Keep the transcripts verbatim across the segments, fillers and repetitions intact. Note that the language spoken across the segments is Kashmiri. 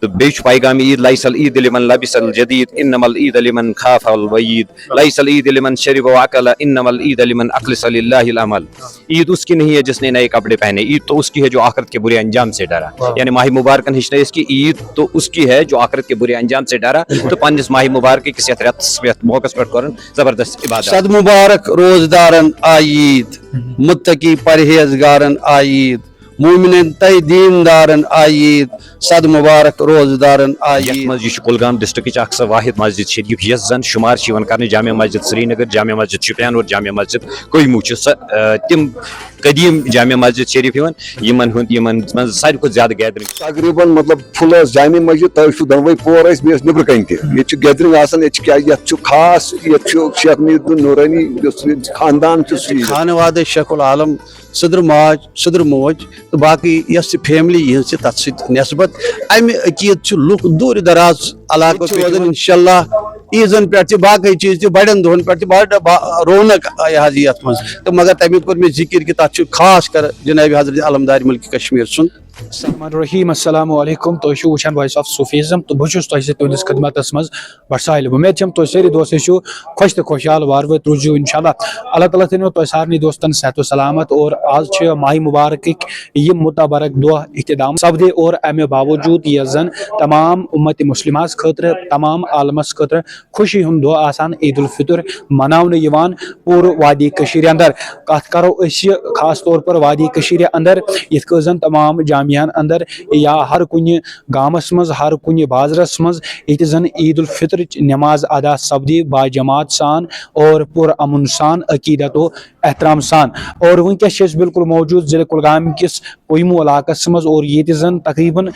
تو بیٚیہِ چھُ پیغام عید، لیس العید لمن لبس الجدید، انما العید لمن خاف الوعید، لیس العید لمن شرب و اکل، انما العید لمن اخلص للہ العمل۔ عید اس کی نہیں ہے جس نے نئے کپڑے پہنے، عید تو اس کی ہے جو آخرت کے برے انجام سے ڈرا۔ یعنی ماہ مبارکن ہیٚچھنٲے أسۍ کہِ عید تو اس کی ہے جو آخرت کے برے انجام سے ڈرا۔ تو پننِس ماہ مبارک کِس یتھ رٮ۪تس، یتھ موقعس پٮ۪ٹھ کوٚرُن زبردست عبادت۔ صد مبارک روزدارن آیہِ عید، متقی پرہیزگارن آیہِ عید، مومنن تہٕ دیندارن آیہِ عید، صد مبارک روزدارن آیہِ یتھ عید۔ منٛز یہِ چھُ کُلگام ڈسٹرکٹٕچ اکھ سۄ واحد مسجد شریف، یۄس زن شُمار چھِ یِوان کرنہٕ جامع مسجد سرینگر، جامع مسجد شُپین اور جامع مسجد کویمو چھِ سۄ، آ، تِم قدیم جامع مسجد شریف یِوان، یِمن ہُنٛد، یِمن منٛز ساروی کھۄتہٕ زیادٕ گیدرنگ۔ تقریباً مطلب فُل ٲس جامع مسجد، تۄہہِ چھُو دۄنوَے پور ٲسۍ، بیٚیہِ ٲسۍ نیٚبرٕ کنہِ تہِ۔ ییٚتہِ چھُ گیدرنگ آسان، ییٚتہِ چھُ کیٛازِ، یَتھ چھُ خاص، ییٚتہِ چھُ شیخ محی الدین نورانی، یُس یہِ خاندان چھُ، سُہ یہِ خانوادٕ شیخ العالم، سٕدرٕ ماج، سٕدرٕ موج تہٕ باقٕے یۄس تہِ فیملی یِہٕنٛز چھِ، تَتھ سۭتۍ نٮ۪سبت۔ اَمہِ عقیٖد چھِ لُکھ دوٗرِ دراز علاقو ییٚتہِ چھِ پٮ۪ٹھ روزان۔ اِنشاءاللہ عیٖزن پٮ۪ٹھ تہِ، باقٕے چیٖز تہِ، بڑٮ۪ن دۄہن پٮ۪ٹھ تہِ بڑٕ با-، رونق یہِ حظ یہِ یتھ منٛز۔ تہٕ مگر تَمیُک کوٚر مےٚ ذِکِر کہِ تَتھ چھُ خاص کر جناب حضرت علمدار ملک کشمیر سُنٛد۔ الرحمن الرحیم، السلام علیکم، تُہۍ چھِو وٕچھان وائس آف صوفیزم تہٕ بہٕ چھُس تۄہہِ سۭتۍ تُہنٛدِس خدمتس منٛز بٹ ساحل۔ وۄمید چھم تُہۍ سٲری دوست ٲسِو خۄش تہٕ خۄشحال، وارٕ وٲتۍ روٗزِو انشاءاللہ۔ اللہ تعالیٰ تھٲینو تۄہہِ سارنٕے دوستن صحت و سلامت اور آز چھِ ماہِ مبارکٕکۍ یہِ متبرک دۄہ اختتام سپدے اور امہِ باوجود یۄس زن تمام امت مسلمہس خٲطرٕ، تمام عالمس خٲطرٕ خوشی ہُنٛد دۄہ آسان عید الفطر مناونہٕ یِوان پوٗرٕ وادی کٔشیٖرِ اندر۔ کتھ کرو أسۍ خاص طور پر وادی کٔشیٖرِ اندر، یِتھ کٔنۍ زن تمام جامعن اندر یا ہر کُنہِ گامس منٛز، ہر کُنہِ بازرس منٛز، ییٚتہِ زن عید الفطرٕچ نماز ادا سپدِ باجماعت سان اور پُر امن سان، عقیدت و احترام سان۔ اور وٕنکیٚس چھِ أسۍ بالکل موجود ضلع کُلگام کِس کویمو علاقس منٛز اور ییٚتہِ زن تقریباً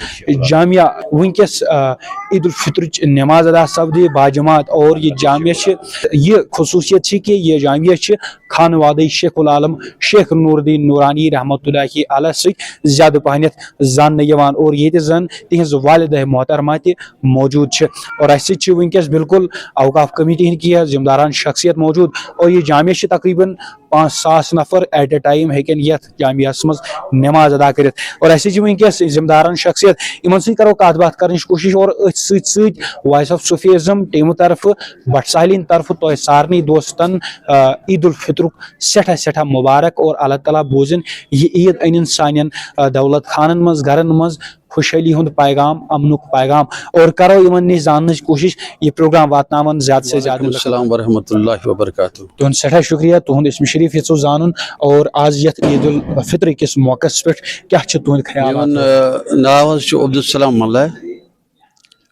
جامعہ وٕنکیٚس، آ، عید الفطرٕچ نماز ادا سپدِ باجماعت۔ اور یہِ جامعہ چھِ، یہِ خصوٗصیت چھِ کہِ یہِ جامعہ چھِ خانوادٕ شیخ العالم شیخ نور الدین نورانی رحمۃ اللہ علیہ سۭتۍ زیادٕ پہنتھ زاننہٕ یِوان اور ییٚتہِ زن تِہنٛز والدہ محترمہ تہِ موجود چھِ۔ اور اسہِ سۭتۍ چھِ وٕنکیٚس بالکل اوقاف کمیٹی ہٕنٛدۍ کینٛہہ ذمہٕ داران شخصیت موجود اور یہِ جامعہ چھِ تقریباً پانٛژھ ساس نفر at a time ہیٚکن یتھ جامعس منٛز نماز ادا کٔرِتھ۔ اور اسہِ چھِ وٕنکیٚس ذمہٕ دارن شخصیت، یِمن سۭتۍ کرو کتھ باتھ کرنٕچ کوٗشش۔ اور أتھۍ سۭتۍ سۭتۍ وائس آف صوفیزم ٹیمہٕ طرفہٕ، بٹ ساحلین طرفہٕ تۄہہِ سارنٕے دوستن، آ، عید الفطرُک سٮ۪ٹھاہ سٮ۪ٹھاہ مبارک اور اللہ تعالیٰ بوٗزِن یہِ عید أنِن سانٮ۪ن، آ، دولت خانن منٛز، گرن منٛز خوشحٲلی ہُنٛد پیغام، امنُک پیغام۔ اور کرو یِمن نِش زاننٕچ کوٗشش، یہِ پروگرام واتناون زیادٕ سے زیادٕ وعلیکم لُکن۔ السلام ورحمۃ اللہ وبرکاتہ۔ تُہُنٛد سٮ۪ٹھاہ شُکریہ، تُہُنٛد اسم شریف یژھو زانُن اور آز یتھ عید الفطر کِس موقعس پٮ۪ٹھ کیٛاہ چھِ تُہُنٛد خیالات؟ میون، آ، ناو حظ چھُ عبدالسلام ملہ۔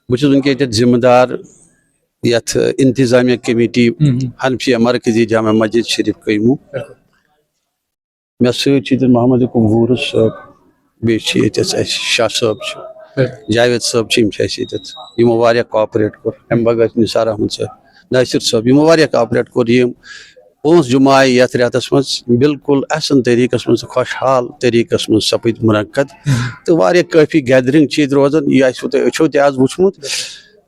بہٕ چھُس وٕنکیٚن ییٚتٮ۪تھ ذمہٕ دار یتھ انتظامیہ کمیٹی ہم۔ حنفیہ مرکزی جامع مسجد شریف قیمو۔ بِلکُل۔ مےٚ سۭتۍ چھِ ییٚتٮ۪تھ محمد یعقوب وورُس صٲب، بیٚیہِ چھِ ییٚتٮ۪تھ اَسہِ شاہ صٲب چھِ، بِلکُل۔ جاوید صٲب چھِ، یِم چھِ اَسہِ ییٚتٮ۪تھ۔ یِمو واریاہ کاپریٹ کوٚر۔ اَمہِ بغٲر چھِ نثار احمد صٲب، ناصر صٲب، یِمو واریاہ کاپریٹ کوٚر۔ یِم پانٛژھ جمعہ آیہِ یَتھ رٮ۪تَس منٛز بِلکُل احسن طریٖقَس منٛز تہٕ خۄشحال طریٖقَس منٛز سَپٕدۍ مُنعقد۔ تہٕ واریاہ کٲفی گیدرِنٛگ چھِ ییٚتہِ روزان، یہِ آسِوٕ تۄہہِ أچھو تہِ آز وٕچھمُت۔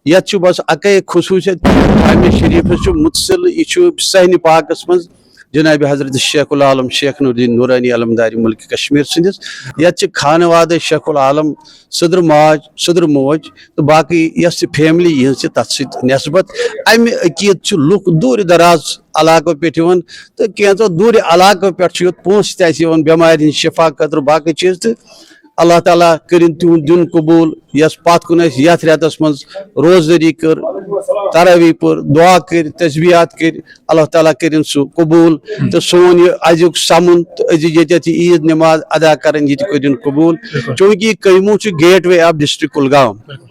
یَتھ چھُ بس اَکٕے خصوٗصیت، جامع شریٖفَس چھُ مُتصل، یہِ چھُ صحنِ پاکَس منٛز جناب حضرت شیخ العالم شیخ نور الدین نورانی علمدار ملک کشمیر سٕنٛدِس۔ یَتھ چھِ خانوادٕ شیخ العالم، سٕدرٕ ماج، سٕدرٕ موج تہٕ باقٕے یۄس تہِ فیملی یِہٕنٛز چھِ، تَتھ سۭتۍ نٮ۪سبت۔ اَمہِ عقیٖدٕ چھِ لُکھ دوٗرِ دراز علاقو پٮ۪ٹھ یِوان تہٕ کینٛژو دوٗرِ علاقو پٮ۪ٹھ چھُ یوٚت پونٛسہٕ تہِ اَسہِ یِوان بٮ۪مارِ ہِنٛدِ شفا خٲطرٕ، باقٕے چیٖز تہٕ۔ اللہ تعالیٰ کٔرِن تِہُنٛد دیُن قبوٗل، یَس پَتھ کُن اَسہِ یَتھ رٮ۪تَس منٛز روزدٔری کٔر، تراویح پٔر، دُعا کٔرۍ، تسبیحات کٔرۍ، اللہ تعالیٰ کٔرِن سُہ قبوٗل۔ تہٕ سون یہِ أزیُک سَمُن تہٕ أزِچ ییٚتٮ۪تھ یہِ عیٖد نٮ۪ماز ادا کَرٕنۍ، یہِ تہِ کٔرِن قبوٗل۔ بِلکُل۔ چوٗنٛکہِ یہِ قیموٗ چھُ gateway of district Kulgam. بِلکُل۔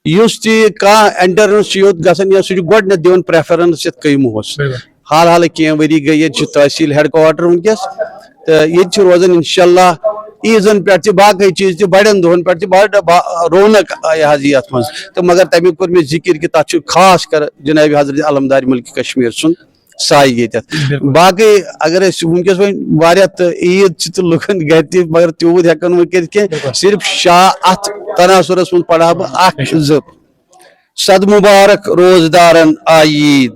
یُس تہِ کانٛہہ اینٹرنس چھُ یوٚت گژھان، یا سُہ چھُ گۄڈٕنٮ۪تھ دِوان پریفرنس یَتھ قیموٗہَس۔ بِلکُل۔ حال حالٕے کینٛہہ ؤری گٔے ییٚتہِ چھُ تحصیٖل ہیڈ کوارٹر وٕنکیٚس، تہٕ ییٚتہِ چھُ روزان انشاءاللہ عیٖزن پٮ۪ٹھ تہِ، باقٕے چیٖز تہِ، بڑٮ۪ن دۄہن پٮ۪ٹھ تہِ بڑٕ با-، رونق یہِ حظ یہِ یتھ منٛز۔ تہٕ مگر تمیُک کوٚر مےٚ ذِکِر کہِ تتھ چھُ خاص کر جناب حضرت علمدار ملک کشمیر سُنٛد سایہِ ییٚتٮ۪تھ۔ بِلکُل۔ باقٕے اگر أسۍ وٕنکیٚس وۄنۍ واریاہ تہٕ عیٖد چھِ تہٕ لُکن گرِ تہِ، مگر تیوٗت ہٮ۪کو نہٕ وۄنۍ کٔرِتھ کینٛہہ۔ بِلکُل۔ صرف شا-، اتھ تناثرس منٛز پرہا بہٕ اکھ زٕ۔ صد مبارک روزدارن آیید،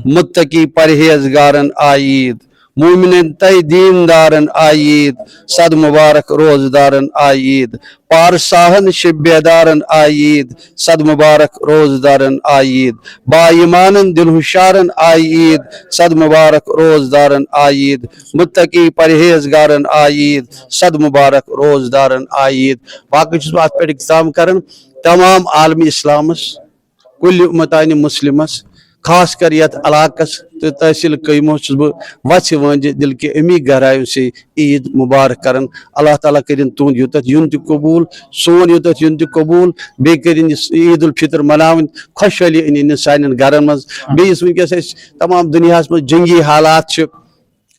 متقی پرہیزگارن آیید، مومنن تہٕ دیندارن آیہِ عید، صد مبارک روزدارن آیہِ عید۔ پارساہن شب بیدارن آیہِ عید، صد مبارک روزدارن آیہِ عید۔ با ایمانن دل ہُشارن آیہِ عید، صد مبارک روزدارن آیہِ عید۔ متقی پرہیزگارن آیہِ عید، صد مبارک روزدارن آیہِ عید۔ باقٕے چھُس بہٕ اتھ پٮ۪ٹھ اختتام کران۔ تمام عالم اسلامس، کُلہِ امتانِ مسلمس، خاص کر یتھ علاقس تہٕ تحصیل کیموہس چھُس بہٕ وژھِ وٲنجہِ دل کہِ امی گہرایو سے عید مبارک کران۔ اللہ تعالیٰ کٔرِن تُہُنٛد یوٚتتھ یُن تہِ قبوٗل، سون یوٚتتھ یُن تہِ قبوٗل، بیٚیہِ کٔرِن یہِ عید الفطر مناوٕنۍ خۄشحٲلی أنِن سانٮ۪ن گرن منٛز۔ بیٚیہِ یُس وٕنکیٚس اَسہِ تمام دُنیاہس منٛز جنگی حالات چھِ،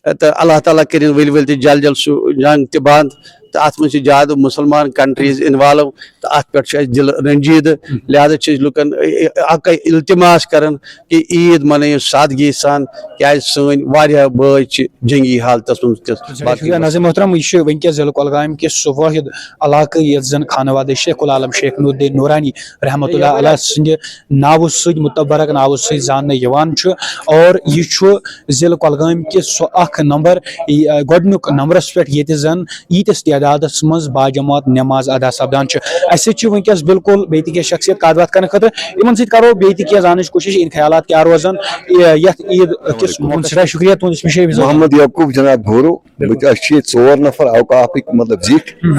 تہٕ اللہ تعالیٰ کٔرِن ؤلۍ ؤلۍ تہِ جل جل سُہ جنگ تہِ بنٛد۔ تہٕ اتھ منٛز چھِ زیادٕ مسلمان countries involve، تہٕ اتھ پٮ۪ٹھ چھُ اَسہِ دِل رنجیدٕ۔ لہذا چھِ أسۍ لُکن اکے التماس کران کہِ عید منٲیِو سادگی سان، کیازِ سٲنۍ واریاہ بٲے چھِ جنگی حالتس منٛز وٕنکیٚس۔ باقٕے شُکریہ وسلام۔ ناظرین محترم، یہِ چھُ وٕنکیٚس ضلع کۄلگامہِ کِس سُہ وٲحد علاقہٕ یتھ زن خانوادہ شیخ العالم شیخ نور الدین نورانی رحمۃ اللہ علیہ سٕنٛدِ ناوٕ سۭتۍ، متبرک ناوٕ سۭتۍ زاننہٕ یِوان چھُ، اور یہِ چھُ ضلع کۄلگامہِ کِس سُہ اکھ نمبر، یہِ، گۄڈٕنیُک نمبرس پٮ۪ٹھ ییٚتہِ زن ییٖتِس تعدادس منٛز باجماعت نماز ادا سپدان چھِ۔ اسہِ سۭتۍ چھِ وٕنکیٚس بالکل بیٚیہِ تہِ کینٛہہ شخصیت کتھ باتھ کرنہٕ خٲطرٕ، یِمن سۭتۍ کرو بیٚیہِ تہِ کینٛہہ زاننٕچ کوٗشش، یِن خیالات کیٛاہ روزن، یہِ، یتھ عید کِس موقعس۔ سٮ۪ٹھاہ شُکریہ تُہُنٛد، أسۍ چھِ شیخ محمد یعقوب جناب بھورو۔ بہٕ تہِ، أسۍ چھِ ییٚتہِ ژور نفر اوقافٕکۍ، مطلب، زِٹھۍ۔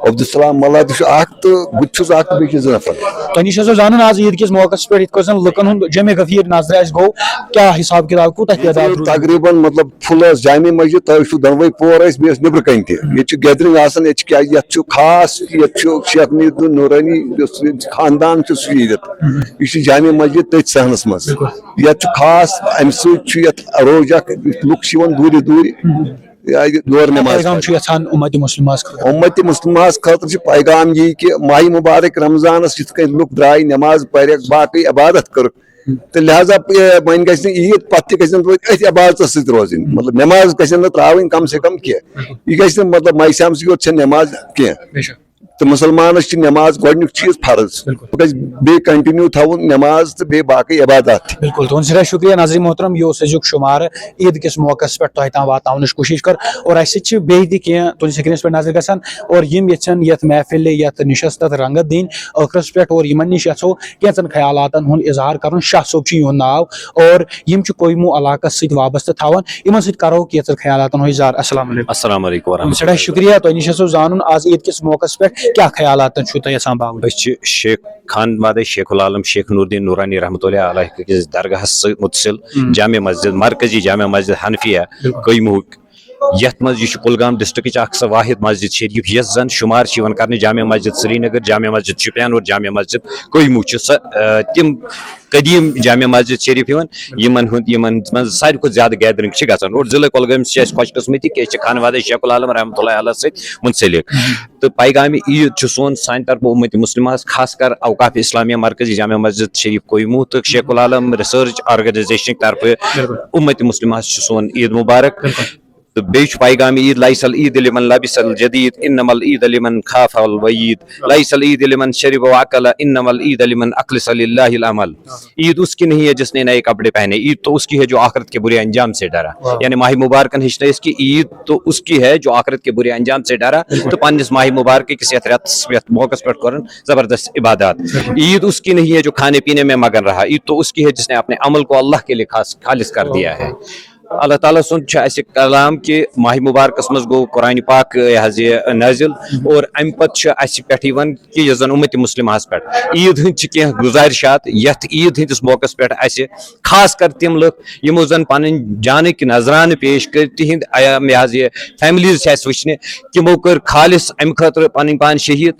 عبدالسلام ملا تہِ چھُ اکھ تہٕ بہٕ تہِ چھُس اکھ تہٕ بیٚیہِ چھِ زٕ نفر۔ تۄہہِ نِش ٲسو زانُن آز عیٖد کِس موقعس پٮ۪ٹھ یِتھ کٔنۍ زَن لُکن ہُنٛد جمع غفیٖر نظرِ اَسہِ گوٚو، کیٛاہ حساب کِتاب کوٗتاہ تعداد روٗد؟ تقریباً، مطلب، full ٲس جامع مسجد، تۄہہِ چھُو دۄنوَے پور ٲسۍ، بیٚیہِ ٲسۍ نیٚبرٕ کَنہِ تہِ۔ ییٚتہِ چھُ gathering آسان، ییٚتہِ چھُ کیٛازِ یَتھ چھُ خاص، ییٚتہِ چھُ شیخ محی الدین نورانی یُس خاندان چھُ سُہ ییٚتٮ۪تھ۔ یہِ چھُ جامع مسجد تٔتھۍ صحنس منٛز۔ یَتھ چھُ خاص، اَمہِ سۭتۍ چھُ یَتھ روزٕ اکھ، لُکھ چھِ یِوان دوٗرِ دوٗرِ۔ یا یہِ یور نماز پیغام پرنہِ۔ چھُ یژھان اُمت مسلمہس خٲطرٕ؟ اُمت مسلمہس خٲطرٕ چھُ پیغام یی کہِ ماہِ مبارک رمضانس یِتھ کٔنۍ لُکھ درٛاے نماز پرٮ۪کھ، باقٕے عبادت کٔرٕکھ، تہٕ لہذا، اے، وۄنۍ گژھِ نہٕ عیٖد پتہٕ تہِ گژھِ نہٕ أتھۍ عبادتس سۭتۍ روزٕنۍ، مطلب، نماز گژھِ نہٕ ترٛاوٕنۍ کم سے کم کینٛہہ۔ یہِ گژھِ نہٕ، مطلب، ماہِ صیامسٕے یوت چھےٚ نماز کینٛہہ۔ بے شک۔ تہٕ مُسلمانس چھِ نٮ۪ماز گۄڈٕنیُک چیٖز فرض۔ بِلکُل۔ سُہ گژھِ بیٚیہِ continue تھاوُن نٮ۪ماز تہٕ بیٚیہِ باقٕے عبادات تہِ۔ بِلکُل، تُہُنٛد سٮ۪ٹھاہ شُکریہ ناظریٖن محترم، یہِ اوس أزیُک شُمارٕ عیٖد کِس موقعس پٮ۪ٹھ تۄہہِ تام واتناونٕچ کوٗشِش کٔر۔ اور اَسہِ سۭتۍ چھِ بیٚیہِ تہِ کینٛہہ تُہٕنٛدِ screenس پٮ۪ٹھ نظر گژھان، اور یِم یژھن یَتھ محفلہِ، یَتھ نِشس تَتھ رنٛگت دِنۍ ٲخرس پٮ۪ٹھ، اور یِمن نِش یژھو کینٛژن خیالاتن ہُنٛد اظہار کرُن۔ شاہ صٲب چھُ یِہُنٛد ناو، اور یِم چھِ کویمو علاقس سۭتۍ وابستہٕ تھاوان، یِمن سۭتۍ کرو کینٛژن خیالاتن ہُنٛد اظہار۔ السلام علیکم۔ السلام علیکم ورحمۃ تُہُنٛد سٮ۪ٹھاہ اللہ۔ شُکریہ، تۄہہِ نِش ٲسٕو زانُن آز عیٖد کِس موقعس پٮ۪ٹھ کیٛاہ خیالاتن چھُو تۄہہِ آسان باوُن؟ أسۍ چھِ شیخ خانوادہ شیخ العالم شیخ نور الدین نورانی رحمۃ اللہ علیہ کِس درگاہس سۭتۍ متصل ہم۔ جامع مسجد، مرکزی جامع مسجد حنفیہ بِلکُل۔ کویمہُک، یتھ منٛز یہِ چھُ کُلگام districtٕچ اکھ سۄ واحد مسجد شریف، یۄس زن شُمار چھِ یِوان کرنہٕ جامع مسجد سرینگر، جامع مسجد شُپین اور جامع مسجد کویمہُک چھُ سۄ، آ، تِم قدیٖم جامع مسجد شریف یِوان، یِمن ہُنٛد، یِمن منٛز ساروی کھۄتہٕ زیادٕ gathering چھِ گژھان۔ اور ضلع کۄلگٲمِس چھِ اَسہِ خۄش قٕسمتی کہِ أسۍ چھِ خانوادہ شیخ العالم رحمۃ اللہ علیہ سۭتۍ منسلک۔ تہٕ پیغام عیٖد چھُ سون سانہِ طرفہٕ اُمت مسلمہس، خاص کر اوقاف اسلامیہ مرکزی جامع مسجد شریف کویمو تہٕ شیخ العالم research organizationٕکۍ طرفہٕ بِلکُل۔ اُمت مسلمہس چھُ سون عیٖد مبارک۔ بِلکُل۔ تہٕ بیٚیہِ چھُ پیغام عیٖد، لیس العید لمن لبس الجدید، انما العید لمن خاف الوعید، لیس العید لمن شرب واکل، انما العید لمن اخلص للہ العمل۔ عید اس کی نہیں ہے جس نے نئے کپڑے پہنے، عید تو اس کی ہے جو آخرت کے برے انجام سے ڈرا۔ واہ۔ یعنی ماہ مبارکن ہیٚچھنٲے أسۍ کہِ عید تو اس کی ہے جو آخرت کے برے انجام سے ڈرا۔ بِلکُل۔ تہٕ پننِس ماہ مبارکہٕ کِس یتھ رٮ۪تس، یتھ موقعس پٮ۪ٹھ کوٚرُن زبردست عبادات۔ بِلکُل۔ عید اس کی نہیں ہے جو کھانے پینے میں مگن رہا، عید تو اس کی ہے جس نے اپنے عمل کو اللہ کے لیے خاص، خالص کر دیا ہے۔ اللہ تعالیٰ سُنٛد چھُ اَسہِ کلام کہِ ماہِ مبارکس منٛز گوٚو قرآن پاک، یہِ حظ یہِ نٲزِل، اور اَمہِ پتہٕ چھُ اَسہِ پٮ۪ٹھ یِوان کہِ یۄس زن اُمت مسلمہس پٮ۪ٹھ عیٖد ہٕنٛدۍ چھِ کینٛہہ گُزارشات، یتھ عیٖد ہٕنٛدِس موقعس پٮ۪ٹھ اَسہِ خاص کر تِم لُکھ یِمو زن پنٕنۍ جانٕکۍ نذرانہٕ پیش کٔرۍ، تِہنٛد، آ، یہِ حظ یہِ families چھِ اَسہِ وٕچھنہِ، تِمو کٔر خالص اَمہِ خٲطرٕ پنٕنۍ پان شہیٖد۔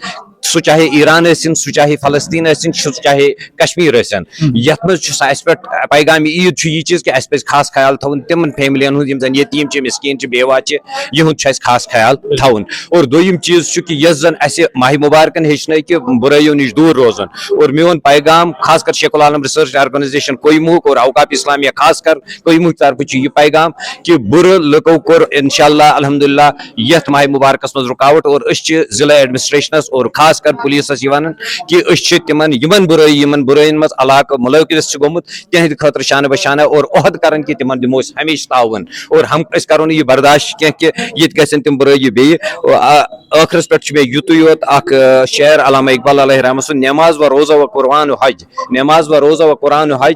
سُہ چاہے ایران ٲسِن، سُہ چاہے فلسطین ٲسِن، سُہ چاہے کشمیر ٲسِن۔ ہم۔ یتھ منٛز چھُ سُہ اَسہِ پٮ۪ٹھ، پیغام عیٖد چھُ یہِ چیٖز کہِ اَسہِ پزِ خاص خیال تھاوُن تِمن familiesن ہُنٛد یِم زن یتیٖم چھِ، مسکیٖن چھِ، بیوہ چھِ، یِہُنٛد چھُ اَسہِ خاص خیال تھاوُن۔ اور دوٚیِم چیٖز چھُ کہِ یۄس زن اَسہِ ماہِ مبارکن ہیٚچھنٲے کہِ بُرٲیو نِش دوٗر روزُن۔ اور میون پیغام، خاص کر شیخ العالم research organization کویمہُک اور اوقاف اسلامیہ خاص کر کویمہُک طرفہٕ چھُ یہِ پیغام کہِ بُرٕ لُکو کوٚر انشاءاللہ الحمدللہ یتھ ماہِ مبارکس منٛز رُکاوٹ، اور أسۍ چھِ ضلع administrationس اور خاص خاص کر پولیسس یہِ ونان کہِ أسۍ چھِ تِمن، یِمن بُرٲیی، یِمن بُرٲیِن منٛز علاقہٕ مُلٲوِس چھِ گوٚمُت، تِہنٛدِ خٲطرٕ شانہٕ بہ شانہٕ اور عہد کران کہِ تِمن دِمو أسۍ ہمیشہِ تعاوُن اور ہم، أسۍ کرو نہٕ یہِ برداشت کینٛہہ کہِ ییٚتہِ گژھن تِم بُرٲیی بیٚیہِ۔ آ، ٲخرس پٮ۪ٹھ چھُ مےٚ یُتُے یوت اکھ، آ، شعر علامہ اقبال علیہ رحمت سُنٛد، "نماز و روزہ و قرآن و حج، نماز و روزہ و قرآن و حج،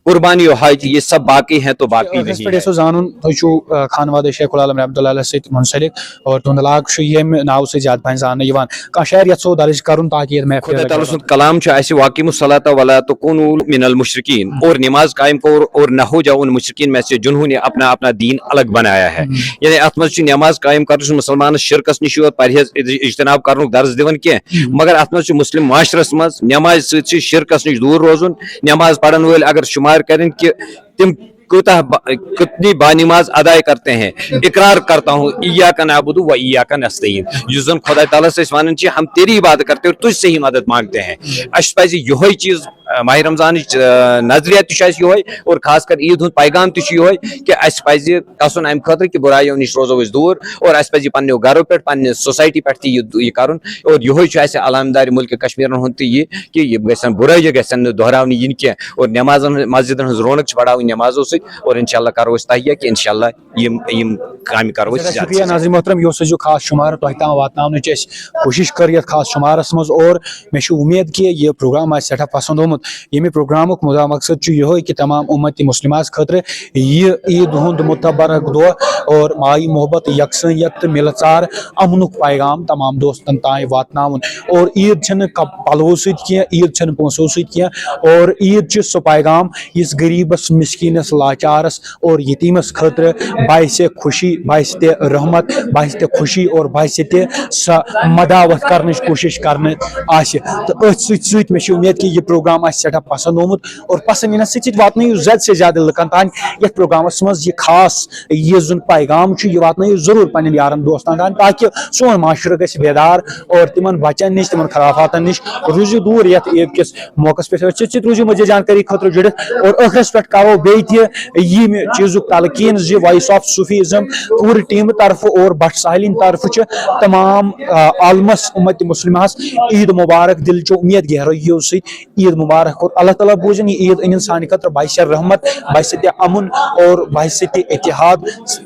قربانی و حج، یہ سب باقی ہیں تو باقی ٲخرس نہیں پٮ۪ٹھ ہے۔" یژھو زانُن، تُہۍ چھِو، آ، خانوادٕ شیخ العالم رحمتہ اللہ علیہ سۭتۍ منسلک اور تُہُنٛد علاقہٕ چھُ ییٚمہِ ناوٕ سۭتۍ زیادٕ پہن زاننہٕ یِوان۔ کانٛہہ شعر یژھو درج کرُن تاکہِ یتھ محفلہِ خدا لگہِ تعالیٰ سُنٛد کلام چھُ اَسہِ، "واقیموا الصلاۃ ولا تکونوا من المشرکین"، اور نماز قائم کرو اور نہ ہو جاؤ ان مشرکین میں سے جنہوں نے اپنا اپنا دین الگ بنایا ہے۔ یعنی اتھ منٛز چھُ نماز قائم کرنہٕ سۭتۍ مسلمانس شرکس نِش یوت پرہیز اج-، اجتناب کرنُک درس دِوان کینٛہہ، مگر اتھ منٛز چھُ مسلم معاشرس منٛز نمازِ سۭتۍ چھُ شرکس نِش دوٗر روزُن۔ نماز پرن وٲلۍ اگر شمار کرن کہِ تِم کوٗتاہ با-، کتنی با نماز ادا کرتے ہیں، اقرار کرتا ہوں، ایاک نعبد و ایاک نستعین، یُس زن خدا تعالیٰ ہس أسۍ ونان چھِ، "ہم تیری عبادت کرتے ہیں اور تجھ سے ہی مدد مانگتے ہیں۔" اَسہِ پزِ یِہوٚے چیٖز، آ، ماہِ رمضانٕچ، آ، نظریہ تہِ چھُ اَسہِ یِہوٚے اور خاص کر عیٖد ہُنٛد پیغام تہِ چھُ یِہوٚے کہِ اَسہِ پزِ گژھُن امہِ خٲطرٕ کہِ بُرایو نِش روزو أسۍ دوٗر اور اَسہِ پزِ پننیو گرو پٮ۪ٹھ، پننہِ سوسایٹی پٮ۪ٹھ تہِ یہِ، یہِ کرُن۔ اور یِہوٚے چھُ اَسہِ علامدارِ مُلکہِ کشمیٖرن ہُنٛد تہِ یہِ کہِ یِم گژھن بُرٲیہِ گژھن نہٕ دۄہراونہٕ یِنۍ کینٛہہ اور نمازن، مسجدن ہٕنٛز رونق چھِ بڑاوٕنۍ نمازو سۭتۍ اور انشاءاللہ کرو أسۍ تحیہ کہِ انشاءاللہ یِم، یِم کامہِ کرو أسۍ سٮ۪ٹھاہ زیادٕ سے شُکریہ زیادٕ۔ ناظرین محترم، یہِ اوس أزیُک خاص شُمارٕ تۄہہِ تام واتناونٕچ اَسہِ کوٗشِش کٔر، یَتھ خاص شُمارَس منٛز، اور مےٚ چھِ اُمید کہِ یہِ پروگرام آسہِ سٮ۪ٹھاہ پسنٛد آمُت۔ ییٚمہِ پروگرامُک مُدا مقصد چھُ یِہوٚے کہِ تمام اُمت مسلمہ کہِ خٲطرٕ یہِ عیٖد ہُنٛد مُتبرک دۄہ اور مایہِ محبت، یکسٲنیت تہٕ مِلہٕ ژار، امنُک پیغام تمام دوستن تام واتناوُن۔ اور عیٖد چھَنہٕ کپ-، پلوو سۭتۍ کینٛہہ، عیٖد چھَنہٕ پونٛسو سۭتۍ کینٛہہ، اور عیٖد چھِ سُہ پیغام یُس غریٖبس، مسکیٖنس، لاچارس اور یتیمس خٲطرٕ باعث خوشی، باعث تہِ رحمت، باعث تہِ خوشی اور باعث تہِ سۄ مداوت کرنٕچ کوٗشش کرنہٕ آسہِ۔ تہٕ أتھۍ سۭتۍ سۭتۍ مےٚ چھِ اُمید کہِ یہِ پروگرام آسہِ سٮ۪ٹھاہ پسنٛد آمُت اور پسنٛد یِنس سۭتۍ سۭتۍ واتنٲیِو زیادٕ سے زیادٕ لُکن تام یتھ پروگرامس منٛز یہِ خاص، یُس زن پیغام چھُ، یہِ واتنٲیِو ضروٗر پننٮ۪ن یارن دوستن تام، تاکہِ سون معاشرٕ گژھِ بیدار اور تِمن بچن نِش، تِمن خرافاتن نِش روٗزِو دوٗر۔ یتھ عیٖد کِس موقعس پٮ۪ٹھ أتھۍ سۭتۍ سۭتۍ روٗزِو مزید جانکٲری خٲطرٕ جُڑِتھ۔ اور ٲخرس پٮ۪ٹھ کرو بیٚیہِ تہِ ییٚمہِ چیٖزُک تلقین زِ Voice of Sufism پوٗرٕ ٹیمہٕ طرفہٕ اور بٹ ساحلین طرفہٕ چھِ تمام، آ، عالمس، اُمت مسلمہس عید مبارک۔ دل چو اُمید گہرٲییو سۭتۍ عید مبارک۔ اور اللہ تعالیٰ بوٗزِن یہِ عید أنِن سانہِ خٲطرٕ باعث رحمت، باعث تہِ امن اور باعث تہِ اتحاد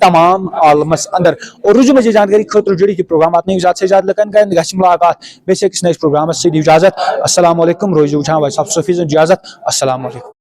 تمام عالمس اندر۔ اور روٗزِو مزید جانکٲری خٲطرٕ جُڑِتھ یہِ پروگرام واتنٲیِو زیادٕ سے زیادٕ لُکن تام۔ گژھِ مُلاقات بیٚیہِ أکِس نٔیِس پروگرامس سۭتۍ۔ دِیِو اجازت۔ السلام علیکم۔ روٗزِو وٕچھان Voice of Sufism۔ اجازت۔ السلام علیکم۔